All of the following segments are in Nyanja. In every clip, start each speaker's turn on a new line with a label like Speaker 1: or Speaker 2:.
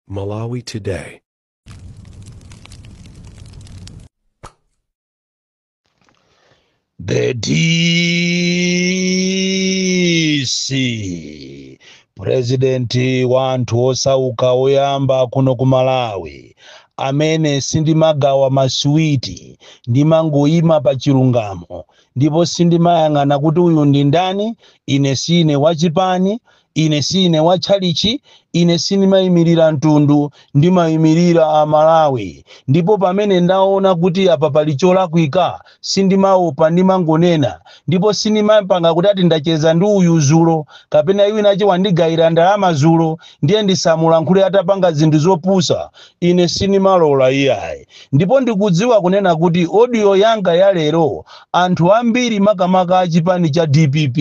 Speaker 1: Malawi Today.
Speaker 2: The DC, President wa anthu osauka oyamba kuno ku Malawi, amene sindimagawa masuwiti, ndimangoyima pa chilungamo, ndipo sindimayang'ana kuti uyu ndi ndani. Ine sine wachipani, ine sine wa tchalichi, ine sindimayimirira mtundu, ndimayimirira Amalawi. Ndipo pamene ndaona kuti apa pali cholakwika, sindimaopa, ndimangonena. Ndipo sindimapanga kuti ati ndacheza ndi uyu zulo kapena winache wandigayira ndalama zulo, ndiye ndisamulankhule atapanga zinthu zopusa. Ine sindimalola iyayi. Ndipo ndikudziwa kunena kuti audio yanga ya lero, anthu ambiri, makamaka achipani cha DPP,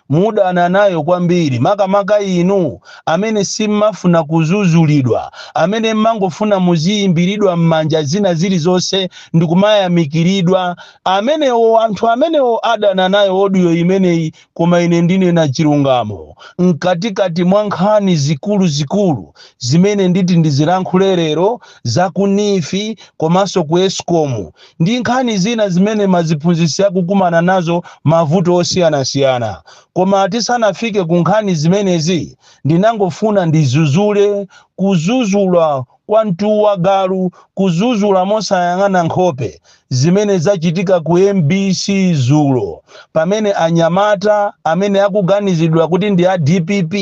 Speaker 2: mudana nayo kwambiri, makamaka inu amene simmafuna kuzuzulidwa, amene mmangofuna muziyimbiridwa m'manja zina zilizonse ndikumayamikiridwa. Amenewo, anthu amenewo adana nayo audio imeneyi, koma ine ndinena chilungamo. Mkatikati mwa nkhani zikuluzikulu zimene nditi ndizilankhule lero, za ku NEEF komanso ku ESCOM ndi nkhani zina zimene maziphunzitsi akukumana nazo, mavuto osiyanasiyana. Koma tisanafike ku nkhani zimenezi, ndinangofuna ndizuzule, kuzuzula kwa mtuwa galu, kuzuzula mosayang'ana nkhope, zimene zachitika ku MBC zulo, pamene anyamata amene akuganizidwa kuti ndi a DPP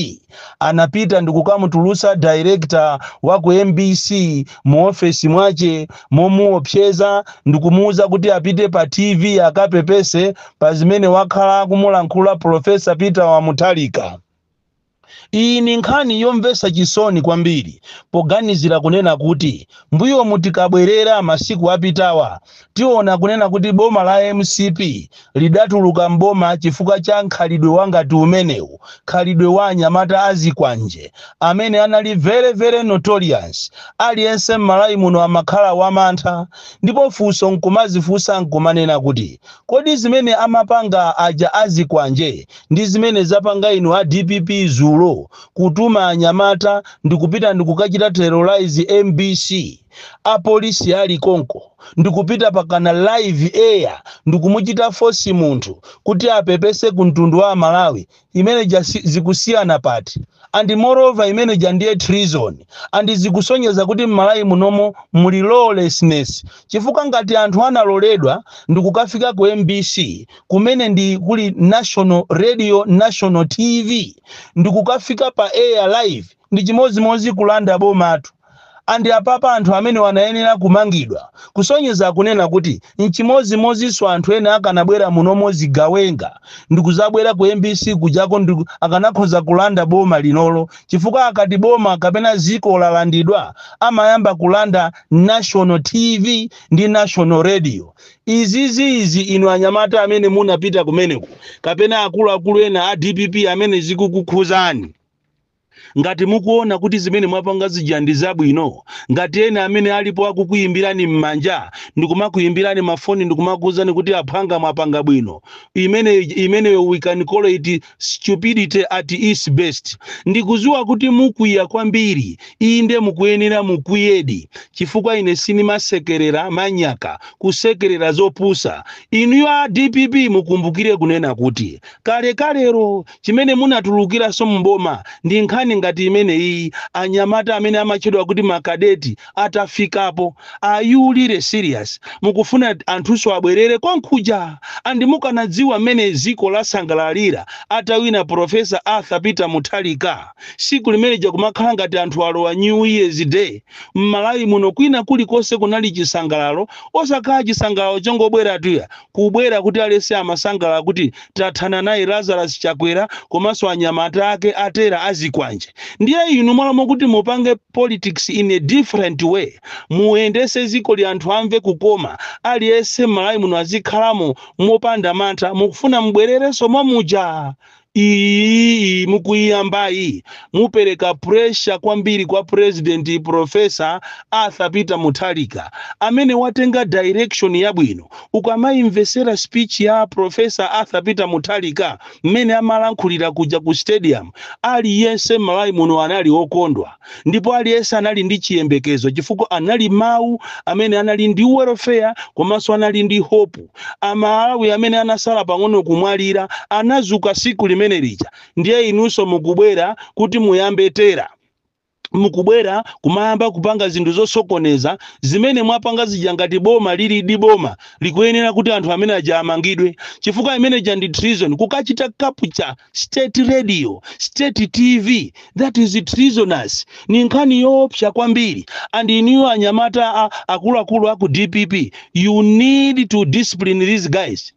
Speaker 2: anapita ndikukamutulusa director wa ku MBC mu ofesi mwache momuopseza ndikumuwuza kuti apite pa TV akapepese pa zimene wakhala akumulankhula Professor Peter wa Mutharika. Iyi ni nkhani yomvetsa chisoni kwambiri, poganizira kunena kuti mbuyomu, tikabwerera masiku apitawa, tiona kunena kuti boma la MCP lidatuluka mboma chifukwa cha nkhalidwe wangati umenewu, khalidwe wa anyamata azikwanje amene anali very very notorious. Aliyense m'Malawi muno amakhala wamantha. Ndipo funso nkumazifunsa nkumanena kuti, kodi zimene amapanga aja azikwanje ndi zimene zapanga inu a DPP zulo, kutuma anyamata ndikupita ndikukachita terrorize MBC, apolisi ali konko, ndikupita pakana live air ndikumuchita force munthu kuti apepese ku mtundu wa Malawi, imene ja zikusiyana pati? And moreover, imene ja ndiye treason, and zikusonyeza kuti m'Malawi munomo muli lawlessness, chifukwa ngati anthu analoledwa ndikukafika ku MBC, kumene ndi kuli national radio, national TV, ndikukafika pa air live, ndi chimozimozi kulanda bomatu. And apapa anthu amene wanayenera kumangidwa, kusonyeza kunena kuti nchimozimozinso anthu ena akanabwera munomo zigawenga ndikuzabwera ku MBC kujako, akanakhoza kulanda boma linolo, chifukwa akati boma kapena ziko lalandidwa, amayamba kulanda national TV ndi national radio. Izizi izi, inu anyamata amene munapita kumeneku kapena akuluakulu ena a DPP amene zikukukhuzani, ngati mukuona kuti zimene mwapanga zija ndi zabwino, ngati ena amene alipo akukuyimbirani m'manja ndikumakuyimbirani mafoni ndikumakuwuzani kuti aphwanga mwapanga bwino, imene imeneyo we can call it stupidity at its best. Ndikuziwa kuti mukwiya kwambiri. Inde, mukuyenera mukwiyedi, chifukwa ine sinimasekerera manyaka, kusekerera zopusa. Inuyo a DPP, mukumbukire kunena kuti kalekalero chimene munatulukiranso mboma ndi nkhani ngati imene iyi. Anyamata amene amatchedwa kuti makadeti atafikapo, are you really serious? Mukufuna anthunso abwerere kwankhuja? And mukanadziwa mmene ziko lasangalalira atawina Professor Arthur Peter Mutharika, siku limene kumakhala ngati anthu alowa New Year's Day m'Malawi muno. Kwina kulikonse kunali chisangalalo, osakhala chisangalalo chongobwera tuya, kubwera kuti alese amasangalala kuti tathana naye Lazarus Chakwera komanso anyamata ake atera azikwanje. Ndiye inu mwalomo kuti mupange politics in a different way, muyendese ziko li, anthu amve kukoma, aliyense m'Malawi muno azikhalamo mopanda mantha, mukufuna mubwererenso momuja. Iyi mukuyiyambayi mupereka pressure kwambiri kwa President Professor Arthur Peter Mutharika, amene watenga direction yabwino. Ukamayimvesera speech ya Professor Arthur Peter Mutharika, mmene amalankhulira kuja ku stadium, aliyense m'Malawi muno anali okondwa, ndipo aliyense anali ndi chiyembekezo, chifukwa anali mawu amene anali ndi welfare komanso anali ndi hope. Amalawi amene anasala pang'ono kumwalira anazuka siku limene lija. Ndiye inunso mukubwera kuti muyambe terror, mukubwera kumayamba kupanga zinthu zosokoneza zimene mwapanga zija. Ngati boma lili di boma likuyenera kuti anthu amene aja amangidwe, chifukwa imene ija ndi treason. Kukachita capture state radio, state TV, that is treasonous, ni nkhani yoopsa kwambiri. And iniyo anyamata akuluakulu aku DPP, you need to discipline these guys,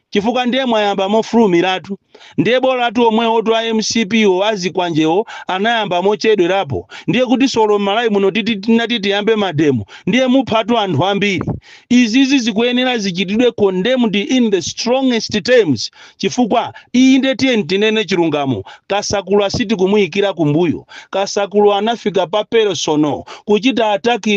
Speaker 2: chifukwa ndiye mwayamba mofulumiratu. Ndiye bolatu omwewo tu a MCP wo, azikwanjewo, anayamba mochedwerapo. Ndiye kuti solo m'Malawi muno titi tinati tiyambe mademo, ndiye muphatu anthu ambiri. Izizi zikuyenera zichitidwe condemned in the strongest terms, chifukwa iyi ndiye, tiye tinene chilungamo, Kasakulu sitikumuyikira kumbuyo. Kasakulu anafika pa personal kuchita attack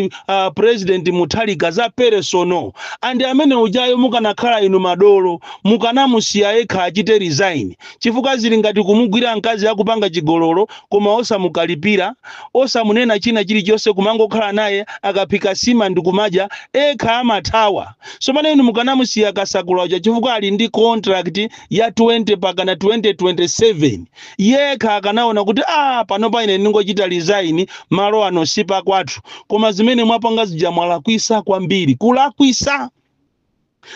Speaker 2: President Mutharika za personal, and amene ujayo mukanakhala inu madolo, mukanamusiya yekha achite resign, chifukwa zili ngati kumugwira mkazi akupanga chigololo koma osamukalipira, osamunena china chilichonse, kumangokhala naye, akaphika sima ndi kumadya, ekha amathawa. So pano inu mukanamusiya Kasakula uja, chifukwa ali ndi contract ya 20 pakana 2027. Yekha akanaona kuti, ah, panopa ine ndingochita resign, malo ano sipa kwathu. Koma zimene mwapanga zija mwalakwisa kwambiri, kulakwisa.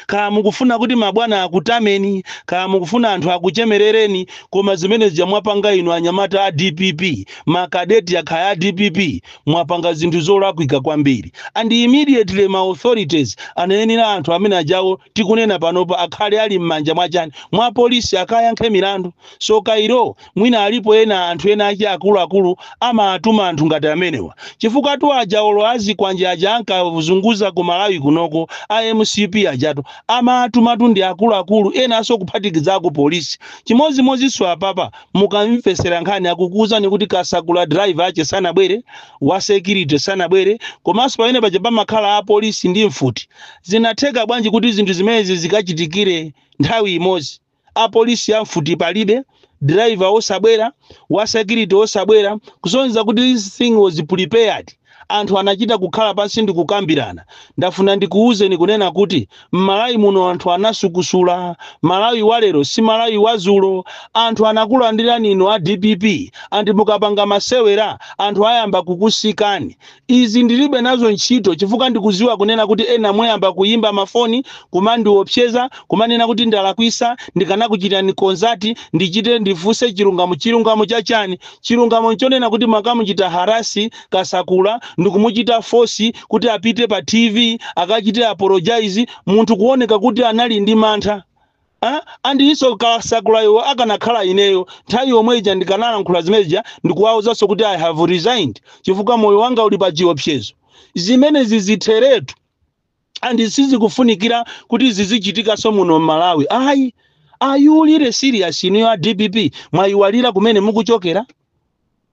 Speaker 2: Kaya mukufuna kuti mabwana akutameni, kaya mukufuna anthu akuchemerereni, koma zimene zija mwapanga inu anyamata a DPP, makadeti akhaya a DPP, mwapanga zinthu zolakwika kwambiri. And immediately ma authorities anayenera anthu amene ajawo tikunena panopa akhale ali m'manja mwachani, mwa polisi, akayankhe milandu. So kairo mwina alipo ena anthu ena achi akuluakulu amatuma anthu ngati amenewa, chifukwa tu aja olo azikwanje aja ankazunguza ku Malawi kunoko, a MCP ajatu amatumatu ndi akuluakulu enanso kuphatikizako polisi. Chimodzimodzinso apapa, mukamvesera nkhani akukuwuzani kuti Kasakula driver ache sanabwere, wa security sanabwere, komanso pamene paja pamakhala apolisi ndi mfuti. Zinatheka bwanji kuti zinthu zimenezi zikachitikire nthawi imodzi? Apolisi amfuti palibe, driver osabwera, wa security osabwera, kusonyeza kuti this thing was prepared. Anthu anachita kukhala pansi ndi kukambirana. Ndafuna ndikuwuzeni kunena kuti m'Malawi muno anthu anasukusula. Malawi walero si Malawi wazulo. Anthu anakulandirani inu a DPP, anthu mukapanga masewera anthu ayamba kukusikani. Izi ndilibe nazo ntchito, chifukwa ndikuziwa kunena kuti ena muyamba kuyimba mafoni kumandiopseza, kumanena kuti ndalakwisa, ndikanakuchitani consult, ndichite ndifunse chilungamo. Chilungamo chachani? Chilungamo nchonena kuti makamuchita harass Kasakula ndikumuchita force kuti apite pa TV akachite apologize, munthu kuoneka kuti anali ndi mantha. Ah, andiyinso Kasakulayo akanakhala ineyo, nthawi yomwe ija ndikanalankhula zimenezija ndikuwawuzanso kuti I have resigned, chifukwa moyo wanga uli pa chiopsezo. Zimenezi zitheretu, and sizikufunikira kuti zizichitikanso muno m'Malawi, ayi. Are you really serious, inu a DPP? Mwayiwalira kumene mukuchokera?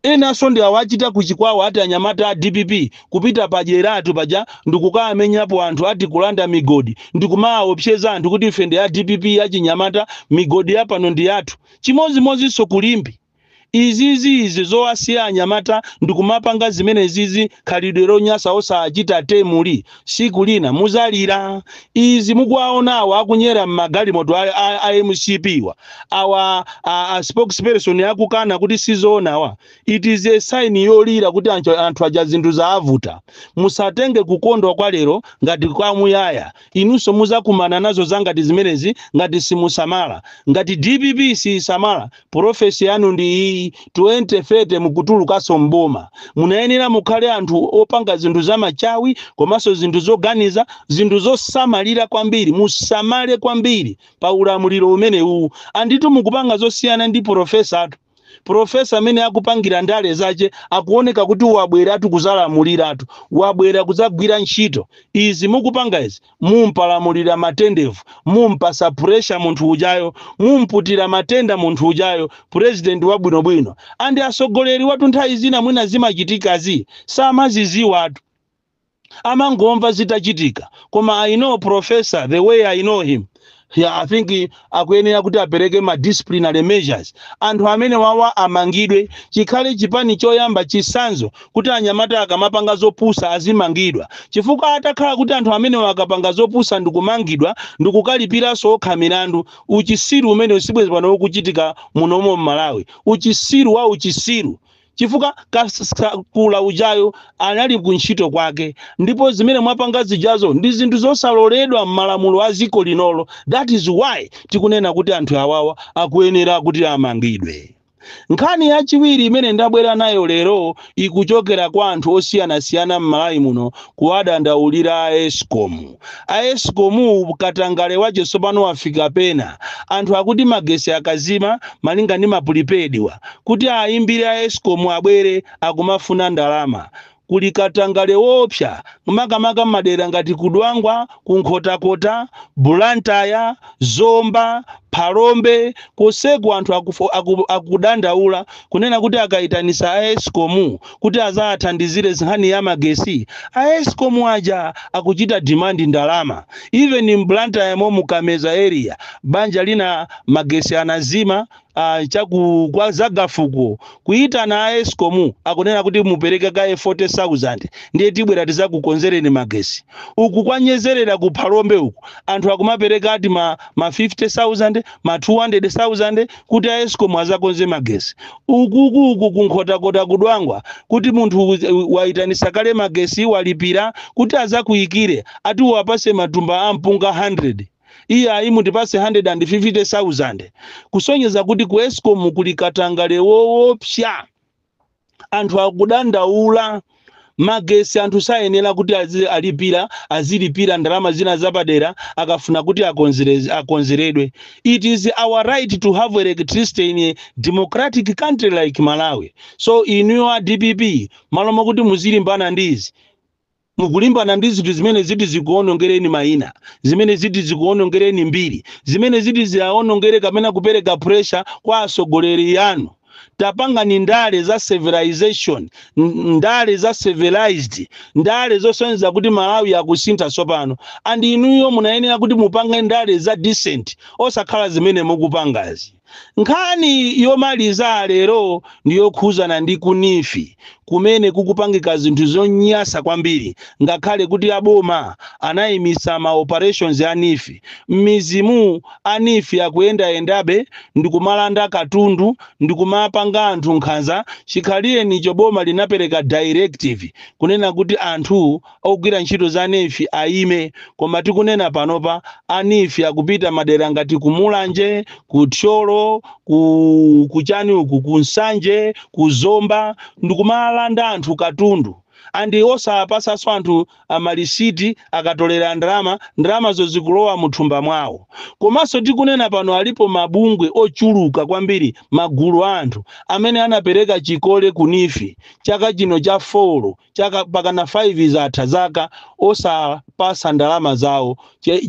Speaker 2: Enanso ndi awachita kuchikwawa, ati anyamata a DPP kupita padyeratu paja ndikukamenyapo anthu, ati kulanda migodi, ndikumaopseza anthu kuti ife ndi a DPP achinyamata, migodi yapano ndi yathu. Chimodzimodzinso kulimbi. Izizi izi zowasiya anyamata ndikumapanga zimene zizi, khalidwe lonyasa, osachita temuli, siku lina muzalira. Izi mukuwaona awa akunyera m'magalimoto a MCP wa awa, a spokesperson akukana kuti sizoonawa, it is a sign yolira kuti anthu aja zinthu zaavuta. Musatenge kukondwa kwa lero ngati kwamuyaya. Inunso muzakumana nazo zangati zimenezi ngati simusamala. Ngati DPP sisamala, prophecy yanu ndi iyi, 2030 mukutulukanso mboma. Munayenera mukhale anthu opanga zinthu zamachawi komanso zinthu zoganiza, zinthu zosamalira kwambiri. Musamale kwambiri pa ulamuliro umenewu. Anditu mukupanga zosiyana ndi professor atu. Professor amene akupangira ndale zace akuoneka kuti wabweratu kuzalamuliratu, wabwera kudzagwira ntchito. Izi mukupanga izi, mumpalamulira matendevu, mumpasa pressure munthu ujayo, mumputira matenda munthu ujayo. President wabwinobwino andi asogoleri watu nthawi zina mwina zimachitikazi samaziziwatu, amangomva zitachitika. Koma I know professor the way I know him, yeah, I think akuyenera kuti apereke ma disciplinary measures. Anthu amene wawa amangidwe, chikhale chipani choyamba chisanzo kuti anyamata akamapanga zopusa azimangidwa, chifukwa atakhala kuti anthu amene akapanga zopusa ndikumangidwa ndikukalipiranso okha milandu, uchisiru umene usibwezi pano ukuchitika munomo mMalawi, uchisiru wa uchisiru, chifukwa Kasakula ujayo anali kuntchito kwake, ndipo zimene mwapanga zijazo ndi zinthu zosaloledwa m'malamulo a dziko linolo. That is why tikunena kuti anthu awawa akuyenera kuti amangidwe. Nkhani yachiwiri imene ndabwera nayo lero ikuchokera kwa anthu osiyanasiyana m'Malawi muno kuwadandaulira a ESCOM. A ESCOM, katangale wache tsopano wafika pena. Anthu akuti magesi akazima, malinga ndi ma prepaid wa, kuti ayimbire a ESCOM abwere, akumafuna ndalama. Kuli katangale wopsa, makamaka madera ngati kuDwangwa, kuNkhotakota, Bulantaya, Zomba, Phalombe koseku. Anthu akudandaula kunena kuti akayitanisa a ESCOM kuti azathandizire nkhani ya magesi, a ESCOM aja akuchita demand ndalama. Even mBlantaya mo, muKameza area, banja lina magesi anazima chaku kwa Zagafuko. Kuyitana a ESCOM, akunena kuti mupereke kaye 40,000 ndiye tibwera tizakukonzereni magesi. Uku kwanyezerera ku Phalombe uku, anthu akumapereka ati ma 50,000, ma 200,000 kuti a ESCOM azakonze magesi. Ukuku uku kuNkhotakota, kuDwangwa, kuti munthu wayitanisa kale magesi, walipira, kuti azakuyikire, ati uwapase matumba a mpunga 100, iye ayi, mutipase 150,000. Kusonyeza kuti ku ESCOM kuli katangale woopsa. Anthu akudandaula magesi, anthu sayenera kuti alipira, azilipira ndalama zina zapadera akafuna kuti akonzeredwe. It is our right to have electricity in a democratic country like Malawi. So inuyo a DPP, malo mokuti muzilimbana ndizi, mukulimbana ndi zinthu zimene ziti zikuonongereni mayina, zimene ziti zikuonongereni mbiri, zimene ziti ziaonongere kapena kupereka pressure kwa atsogoleri anu. Tapangani ndale za civilization, ndale za civilized, ndale zosonyeza kuti Malawi akusintha tsopano. And inuyo munayenera kuti mupange ndale za decent, osakhala zimene mukupangazi. Nkhani yomaliza lero ndiyokhuzana ndi ku NEEF, kumene kukupangika zinthu zonyasa kwambiri. Ngakhale kuti aboma anayimisa ma operations a NEEF, m'mizimu a NEEF akuyendayendabe ndikumalanda katundu, ndikumapanga anthu nkhanza. Chikhalirenicho boma linapereka directive kunena kuti anthu ogwira ntchito za NEEF ayime, koma tikunena panopa a NEEF akupita madera ngati kuMulanje, kuThyolo, ku kuchani uku, kuNsanje, kuZomba, ndikumalanda anthu katundu andi osapasanso anthu amalisiti. Akatolera ndalama, ndalamazo zikulowa muthumba mwawo. Komanso tikunena pano alipo mabungwe ochuluka kwambiri, magulu a anthu amene anapereka chikole ku NEEF chaka chino cha 4, chaka pakana 5 zatha zaka osapasa ndalama zawo.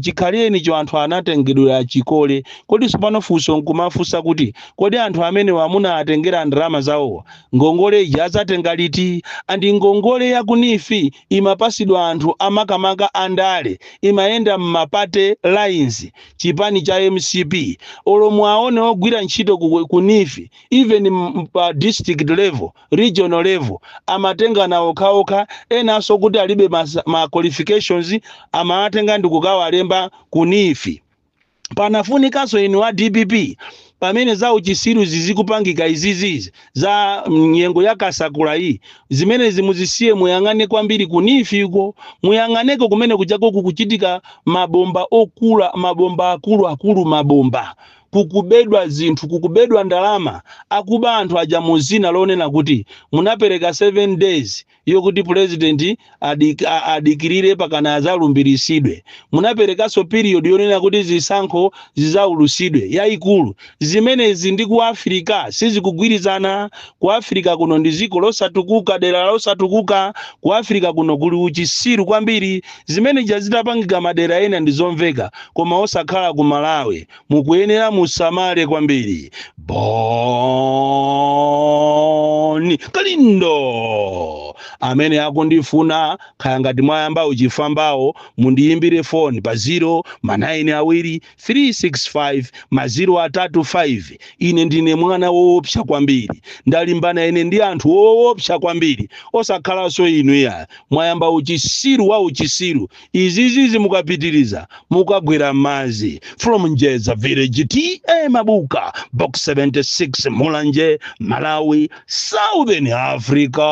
Speaker 2: Chikhalirenicho anthu anatengedwera chikole. Kodi tsopano funso nkumafunsa kuti, kodi anthu amene wamuna atengera ndalama zawowa, ngongole iji azatenga liti? Andi ngongole ya ku NEEF imapasidwa anthu amakamaka andale, imayenda m'ma party lines, chipani cha MCP. Olo mwaone ogwira ntchito ku NEEF, even pa district level, regional level, amatengana okhaokha. Enanso kuti alibe ma qualifications, amatenga ndikukawalemba ku NEEF. Panafunikanso inu a DPP, pamene za uchisiru zizikupangika izizizi za nyengo ya Kasakula iyi, zimene zimuzisiye, muyang'ane kwambiri ku NEEF iko, muyang'aneko kumene kuchako kukuchitika mabomba okula, mabomba akulu akulu, mabomba, kukubedwa zinthu, kukubedwa ndalama. Akuba anthu aja muzina lonena kuti munapereka 7 days. Yokuti president adikirire pakana azalumbirisidwe. Munaperekanso period yonena kuti zisankho zizaulusidwe yayikulu. Zimenezi ndi ku Africa sizikugwirizana. Ku Africa kuno ndi dziko losatukuka, dera losatukuka. Ku Africa kuno kuli uchisiru kwambiri. Zimene zitapangika madera ena ndi zomveka, koma osakhala ku Malawi. Mukuyenera musamale kwambiri. Bon Kalindo, amene akundifuna, kaya ngati mwayamba uchifambawo, mundiyimbire foni pa 0 ma 9 2 365 ma 0 3 5. Ine ndine mwana woopsa kwambiri. Ndalimbana ine ndi anthu woopsa kwambiri, osakhalanso inu ya mwayamba uchisiru wa uchisiru. Izizizi mukapitiriza mukagwera m'madzi. From Njeza Village, T/A Mabuka, Box 76, Mulanje, Malawi, Southern Africa.